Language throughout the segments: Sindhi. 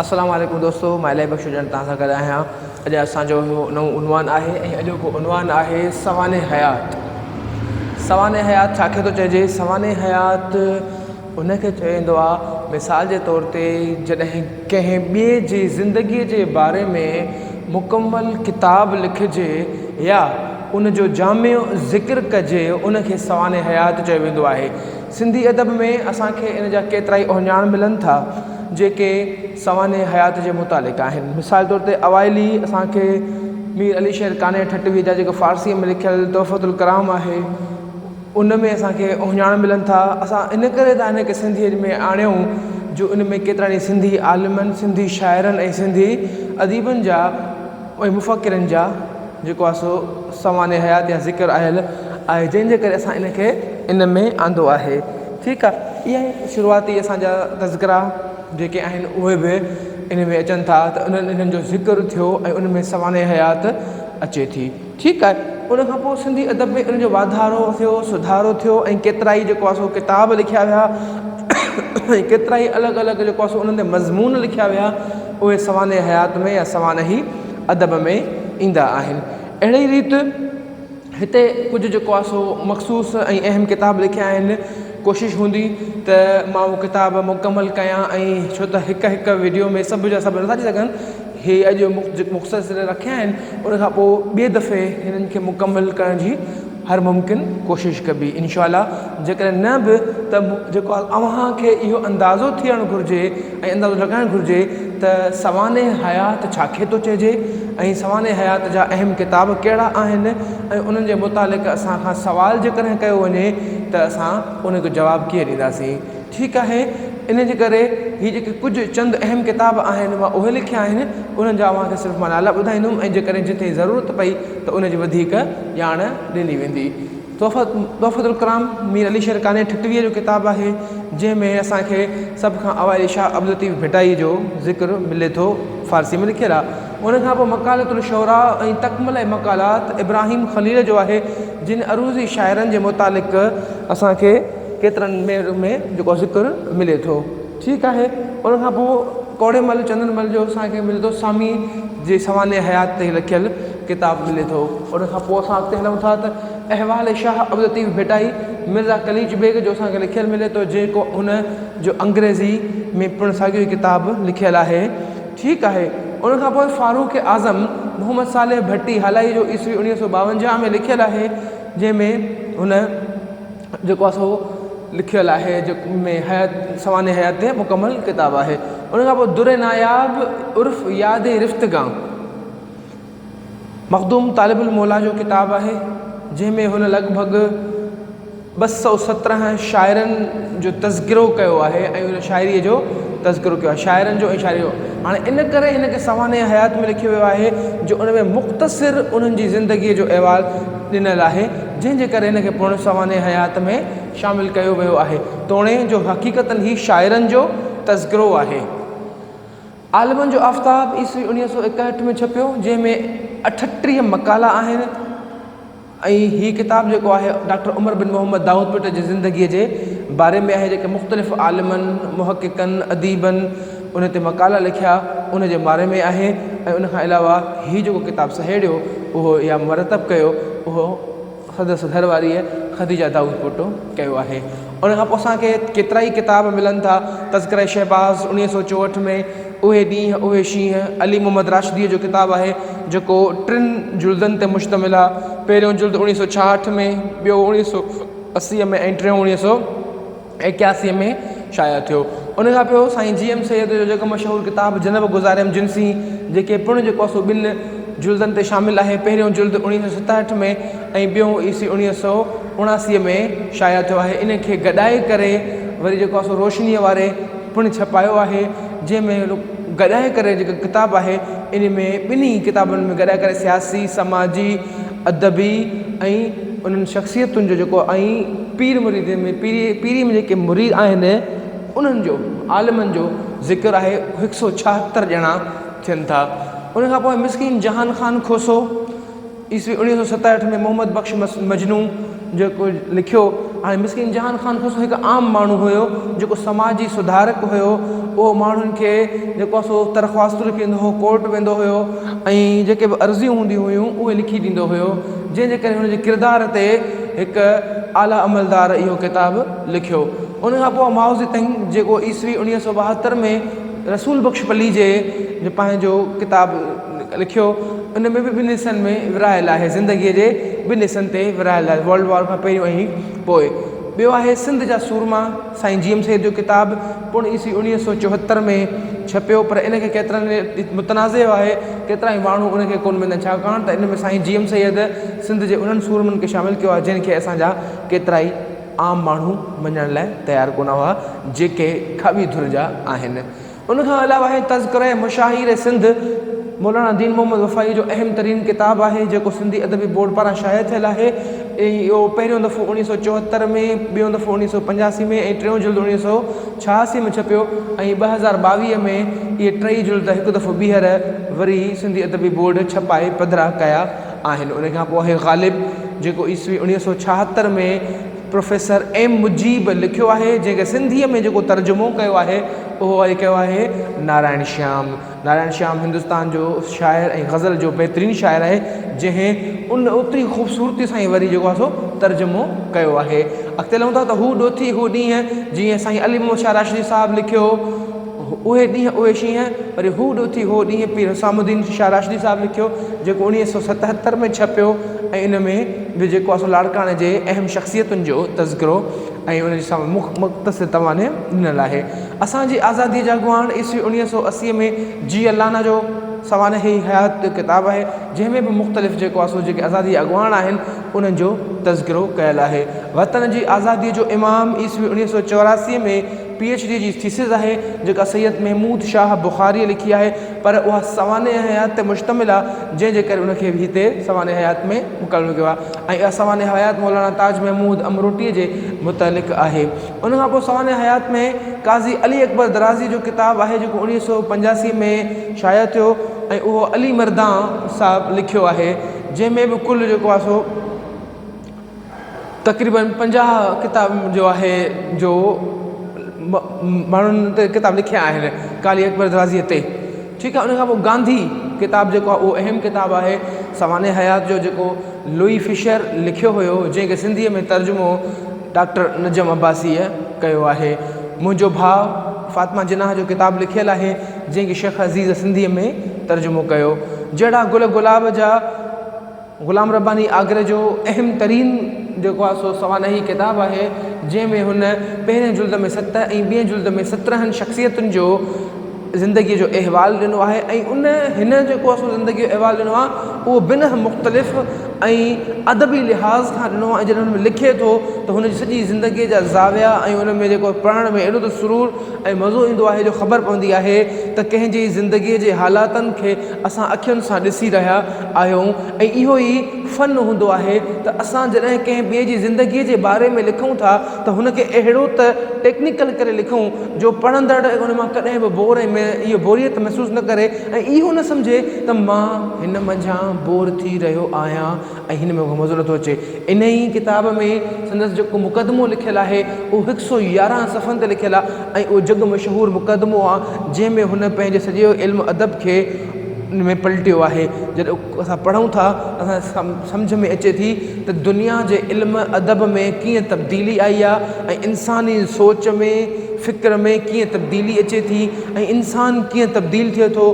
السلام عليڪم دوستو مان الاهي بخش ڄڻ توهان سان گڏ آهيان اڄ اسان جو نئون عنوان آهي ۽ اڄوڪو عنوان آهي سوانح حيات سوانح حيات ڇا کي ٿو چئجي سوانح حيات ان کي چيو ويندو آهي مثال جي طور تي جڏهن ڪنهن ٻئي جي زندگي جي باري ۾ مڪمل ڪتاب لکجي يا ان جو جامع ذڪر ڪجي ان کي سوانح حيات چيو ويندو آهي سنڌي ادب ۾ اسان کي ان جا ڪيترائي اهڃاڻ ملن ٿا، جيڪي سوانح حيات جي متعلق آهن. مثال طور تي اوائلي اسان کي مير علي شير قانع ٺٽويء جا جيڪو فارسيء ۾ لکيل تحفة الڪرام آهي، ان ۾ اسان کي اهڃاڻ ملن ٿا. اسان ان ڪري ٿا ان کي سنڌيء ۾ آڻيون جو ان ۾ ڪيترن ئي سنڌي عالمن، سنڌي شاعرن ۽ سنڌي اديبن جا ۽ مفڪرن جا جيڪو آهي سو سوانح حيات يا ذڪر آيل آهي جنهن جي ڪري اسان ان کي ان ۾ آندو آهي ٺيڪ آهي اها ئي شروعاتي اسان جا تذڪرا جيڪي آهن اهي به ان ۾ اچن ٿا ته انهن انهن جو ذڪر ٿيو ۽ ان ۾ سوانح حيات اچي ٿي ٺيڪ آهي ان کان پوء سنڌي ادب ۾ ان جو واڌارو ٿيو سڌارو ٿيو ۽ ڪيترا ئي جيڪو آهي سو ڪتاب لکيا ويا ۽ ڪيترا ئي الڳ الڳ جيڪو آهي سو انهن تي مضمون لکيا ويا اهي سوانح حيات ۾ يا سوانحي ادب ۾ ايندا آهن. اهڙي ئي ريت هتي ڪجهه جيڪو آهي سو مخصوص ۽ اهم ڪتاب لکيا آهن. ڪوشش هوندي ته مان اهو ڪتاب مڪمل ڪيان ۽ ڇو ته هڪ هڪ وڊيو ۾ سڀ جا سڀ نٿا اچي سگهن. هي اڄ مختصر رکيا آهن ان کان پوء ٻئي دفعي هنن کي مڪمل ڪرڻ جي هر ممڪن ڪوشش ڪبي انشاء الله جيڪڏهن نه به ته جيڪو اوهان کي اهو اندازو ٿيڻ گهرجي ۽ اندازو لڳائڻ گهرجي ته سوانح حيات ڇا کي ٿو چئجي ۽ سوانح حيات جا اهم ڪتاب ڪهڙا آهن ۽ انهن جي متعلق اسان کان سوال جيڪڏهن ڪيو وڃي ته اسان ان جو جواب ڪيئن ڏينداسين ٺيڪ آهي ان جي ڪري هي جيڪي ڪجهه چند اهم ڪتاب آهن مان اهي لکيا آهن انهن جا اوهان کي صرف مان نالا ٻڌائيندم ۽ جيڪڏهن جتي ضرورت پئي ته ان جي وڌيڪ ڄاڻ ڏني ويندي. تحفة الڪرام مير علي شير قانع ٺٽويء جو ڪتاب آهي جنهن ۾ اسان کي سڀ کان اوائلي شاهه عبداللطيف ڀٽائيء جو ذڪر ملي ٿو فارسيء ۾ لکيل آهي ان کان پوء مقالة الشعراء ۽ تڪمله مقالات ابراهيم خليل جو آهي جن عروضي شاعرن جي متعلق اسان کي ڪيترن ۾ ۾ جيڪو ذڪر ملي ٿو. ٺيڪ آهي. ان کان پوء ڪوڙي مل چندن مل جو اسان کي ملي ٿو سامي جي سوانح حيات تي لکيل ڪتاب ملي ٿو. ان کان پوء اسان اڳتي هلون ٿا ته احوال شاهه عبداللطيف ڀٽائي مرزا قليچ بيگ جو اسان کي لکيل ملي ٿو جيڪو هن جو انگريزي ۾ پڻ ساڳيو ئي ڪتاب لکيل آهي. ٺيڪ آهي. ان کان پوء فاروق اعظم محمد صالح ڀٽي هالائي جو عيسوي 1952 ۾ لکيل آهي جنهن ۾ هن جيڪو آهي سو لکيل آهي جيڪو ۾ حيات سوانح حيات تي مڪمل ڪتاب آهي ان کان پوء در ناياب عرف ياد رفتگان مخدوم طالب الموليٰ جو ڪتاب آهي جنهن ۾ هن لڳ ڀڳ 217 شاعرن جو تذڪرو ڪيو آهي ۽ ان شاعريء جو تذڪرو ڪيو آهي شاعرن جو ۽ شاعري جو هاڻي ان ڪري هن کي سوانح حيات ۾ لکيو ويو آهي جو ان ۾ مختصر انهن جي زندگيء جو احوال ڏنل آهي، جنهن جي ڪري هن کي پڻ سوانح حيات ۾ شامل ڪيو ويو آهي، توڻي جو حقيقتاً هي شاعرن جو تذڪرو آهي. عالمن جو آفتاب عيسوي 1961 ۾ ڇپيو، جنهن ۾ 38 مقالا آهن ۽ هي ڪتاب جيڪو آهي ڊاڪٽر عمر بن محمد دائود پٽ جي زندگيء جي باري ۾ آهي، جيڪي مختلف عالمن، محققن، اديبن ان تي مقالا لکيا، ان جي باري ۾ آهي ۽ ان کان علاوه هي جيڪو ڪتاب سهيڙيو اهو يا مرتب ڪيو اهو سندس گهر واريء خديجه دائود پوٽو ڪيو آهي. ان کان پوء اسان کي ڪيترائي ڪتاب ملن ٿا، تذڪره شهباز 1964 ۾ اهي ڏينهن اهي شينهن علي محمد راشديء جو ڪتاب آهي جيڪو ٽن جلدن تي مشتمل آهي. پهريون جلد 1966 ۾، ٻيو 1980 ۾ ۽ ٽيون 1981 ۾ شايع ٿيو. ان کان پوء سائين جي ايم سيد جو جيڪو مشهور ڪتاب جنب گذاريم جنسين جيڪي پڻ جيڪو آهي سو ٻن جلدن تي شامل آهي. پهريون جلد 1967 ۾ ۽ ٻيون عيسوي 1979 ۾ شايع ٿيو آهي. ان کي گڏائي ڪري وري جيڪو آهي سو روشنيء واري پڻ ڇپايو آهي. جنهن ۾ گڏائي ڪري جيڪو ڪتاب آهي ان ۾ ٻنهي ڪتابن ۾ گڏائي ڪري سياسي، سماجي، ادبي ۽ انهن شخصيتن جو جيڪو ۽ پير مريد ۾ پيري پيري ۾ جيڪي مريد آهن انهن جو عالمن جو ذڪر آهي هڪ سو ڇاهتر ڄڻا ٿين ٿا ان کان پوء مسڪين جهان خان کوسو عيسوي 1967 ۾ محمد بخش مجنون جيڪو لکيو. هاڻي مسڪين جهان خان کوسو هڪ عام ماڻهو هيو جيڪو سماجي سڌارڪ هيو. اهو ماڻهن کي جيڪو آهي سو درخواستون لکي ڏيندو هو، ڪورٽ ويندو هيو ۽ جيڪي به عرضيون هونديون هيون اهي لکي ڏيندو هيو، جنهن جي ڪري هن جي ڪردار تي هڪ اعليٰ عملدار اهو ڪتاب لکيو. ان کان پوء مائوزي تنگ جيڪو عيسوي 1972 ۾ رسول بخش پليجي پنهنجو ڪتاب لکيو، ان ۾ به ٻن حصن ۾ ورهايل آهي، زندگيء جي ٻن حصن تي ورهايل آهي، ورلڊ وار کان پهريون ۽ پوء. ٻيو آهي سنڌ جا سورما، سائين جي ايم سيد جو ڪتاب پڻ عيسوي 1974 ۾ ڇپيو، پر ان کي ڪيترن متنازعو آهي، ڪيترائي ماڻهو ان کي ڪونه مڃيندا آهن، ڇاڪاڻ ته ان ۾ سائين جي ايم سيد سنڌ جي انهن سورمن کي شامل ڪيو آهي، جن کي اسان جا ڪيترائي عام ماڻهو مڃڻ لاء تيار ڪونه هئا، جيڪي کاٻي ڌر جا آهن. ان کان علاوه هي تذڪره مشاهير سنڌ مولانا دين محمد وفائي جو اهم ترين ڪتاب آهي، جيڪو سنڌي ادبي بورڊ پاران شايع ٿيل آهي ۽ اهو پهريون دفعو 1974 ۾، ٻيون دفعو 1985 ۾ ۽ ٽيون جلد 1986 ۾ ڇپيو ۽ 2022 ۾ اهي ٽئي جلد هڪ دفعو ٻيهر وري سنڌي ادبي بورڊ ڇپائي پڌرا ڪيا آهن. ان کان پوء آهي غالب، جيڪو عيسوي 1976 ۾ پروفيسر ايم مجيب لکيو آهي، جنهن کي سنڌيء ۾ جيڪو ترجمو ڪيو آهي، اهو وري ڪيو آهي نارائڻ شيام. نارائڻ شيام هندستان جو شاعر ۽ غزل جو بهترين شاعر آهي، جنهن ان اوتري خوبصورتي سان ئي وري جيڪو آهي سو ترجمو ڪيو آهي. اڳتي هلون ٿا ته هو ڏوٿي هو ڏينهن، جيئن سائين علي محمد شاهه راشدي صاحب لکيو، اهي ڏينهن اهي شينهن، وري هو ڏوٿي هو ڏينهن پير حسام الدين شاهه راشدي صاحب لکيو، جيڪو 1977 ۾ ڇپيو ۽ ان ۾ به جيڪو آهي سو لاڙڪاڻي جي اهم شخصيتن جو تذڪرو ۽ ان جي مختصر توانح ڏنل آهي. اسان جي آزاديء جا اڳواڻ عيسوي 1980 ۾ جي الانا جو سوانحي حيات جو ڪتاب آهي، جنهن ۾ به مختلف جيڪو آهي سو جيڪي آزاديء جا اڳواڻ آهن، انهن جو تذڪرو ڪيل آهي. وطن جي آزاديء جو امام عيسوي 1984 ۾ پي ايڇ ڊي جي ٿيسز آهي، جيڪا سيد محمود شاهه بخاريء لکي آهي، پر اها سوانح حيات تي مشتمل آهي، جنهن جي ڪري ان کي به هتي سوانح حيات ۾ مقرر ڪيو آهي ۽ اها سوانح حيات مولانا تاج محمود امروٽيء جي متعلق آهي. ان کان پوء سوانح حيات ۾ قاضي علي اڪبر درازيء جو ڪتاب آهي، جيڪو 1985 ۾ شايع ٿيو ۽ اهو علي مردان صاحب لکيو آهي، جنهن ۾ به ڪل جيڪو آهي سو تقريبن 50 ڪتاب جو آهي جو ماڻهن تي ڪتاب لکيا آهن قاضي اڪبر درازيء تي. ٺيڪ آهي ان کان پوء گانڌي ڪتاب جيڪو آهي اهو اهم ڪتاب آهي سوانح حيات جو جيڪو لوئي فشر لکيو هيو جنهن کي سنڌيء ۾ ترجمو ڊاڪٽر نجم عباسيء ڪيو آهي. منهنجو ڀاء فاطمه جناح جو ڪتاب لکيل آهي جنهن کي شيخ عزيز سنڌيء ۾ ترجمو ڪيو. جهڙا گل گلاب جا غلام رباني آگري جو اهم ترين جيڪو آهي سو سوانحي ڪتاب آهي، جنهن ۾ هن پهرين جلد ۾ ست ۽ ٻئين جلد ۾ 17 شخصيتن جو زندگيء جو احوال ڏنو آهي ۽ ان هن جيڪو آهي سو زندگيء جو احوال ڏنو آهي اهو بنهه مختلف ۽ ادبي لحاظ کان ڏنو آهي ۽ جڏهن هن ۾ لکي ٿو ته هن جي سڄي زندگيء جا زاويا ۽ ان ۾ جيڪو پڙهڻ ۾ ايڏو ته سرور ۽ مزو ايندو آهي جو خبر پوندي آهي ته ڪنهن جي زندگيء جي حالاتن کي اسان اکين سان ڏسي رهيا آهيون ۽ اهو ئي فن هوندو آهي ته اسان جڏهن ڪنهن ٻئي جي زندگيء جي باري ۾ لکون ٿا ته هن کي اهڙو ته ٽيڪنيڪل ڪري لکون جو پڙهندڙ ان مان ڪڏهن به بور ۽ اهو بوريت محسوس نه ڪري ۽ اهو نه سمجهي ته مان هن منجهان بور ٿي رهيو آهيان ۽ هن ۾ مون کي مزو نٿو اچي. انهيء ئي ڪتاب ۾ سندس جيڪو مقدمو لکيل آهي، اهو هڪ سو 11 صفحن تي لکيل آهي ۽ اهو جڳ مشهور مقدمو آهي، جنهن ۾ هن پنهنجي سڄي علم ادب کي ان ۾ پلٽيو آهي. جڏهن اسان پڙهون ٿا ته اسان کي سمجهه ۾ اچي ٿي ته دنيا جي علم ادب ۾ ڪيئن تبديلي آئي آهي ۽ انساني سوچ ۾ فڪر ۾ ڪيئن تبديلي اچي ٿي ۽ انسان ڪيئن تبديل ٿئي ٿو.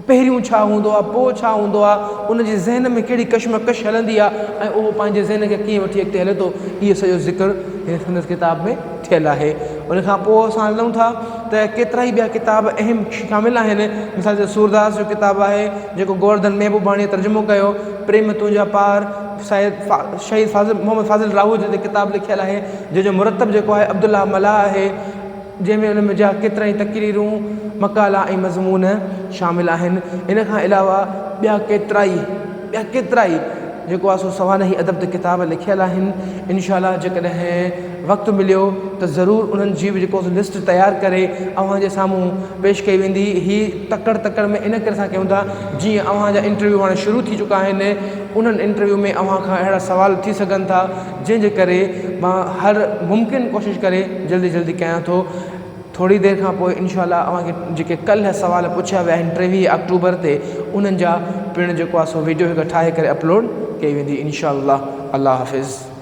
پهريون ڇا هوندو آهي، پوء ڇا هوندو آهي، ان جي ذهن ۾ ڪهڙي ڪشمڪش هلندي آهي ۽ اهو پنهنجي ذهن کي ڪيئن وٺي اڳتي هلي ٿو، اهو سڄو ذڪر هن سندس ڪتاب ۾ ٿيل آهي. ان کان پوء اسان هلون ٿا ته ڪيترائي ٻيا ڪتاب اهم شامل آهن، مثال طور سورداس جو ڪتاب آهي، جيڪو گوورڌن محبوباڻيء ترجمو ڪيو، پريم تنهنجا پار، سيد شهيد فاضل محمد فاضل راهوء جي تي ڪتاب لکيل آهي، جنهن جو مرتب جيڪو آهي عبدالله ملاح آهي. جنهن ۾ ان جا ڪيترائي تقريرون، مقالا ۽ مضمون شامل آهن. ان کان علاوه ٻيا ڪيترائي ٻيا ڪيترائي جيڪو آهي سو سوانحي ادب تي ڪتاب لکيل آهن. انشاء الله جيڪڏهن وقت مليو ته ضرور انهن جي به جيڪو لسٽ تيار ڪري اوهان جي سامهون پيش ڪئي ويندي. هي تڪڙ تڪڙ ۾ ان ڪري اسان ڪيون ٿا جيئن اوهان جا انٽرويو هاڻي شروع ٿي چڪا آهن انهن انٽرويو ۾ اوهان کان اهڙا سوال ٿي سگهن ٿا جنهن جي ڪري مان هر ممڪن ڪوشش ڪري جلدي جلدي ڪيان ٿو. ٿوري دير کان پوء انشاء الله اوهان کي جيڪي ڪلهه سوال پڇيا ويا آهن 23 آڪٽوبر تي انهن جا پڻ جيڪو آهي سو ويڊيو هڪ ٺاهي ڪري اپلوڊ ڪئي ويندي انشاء الله. الله حافظ.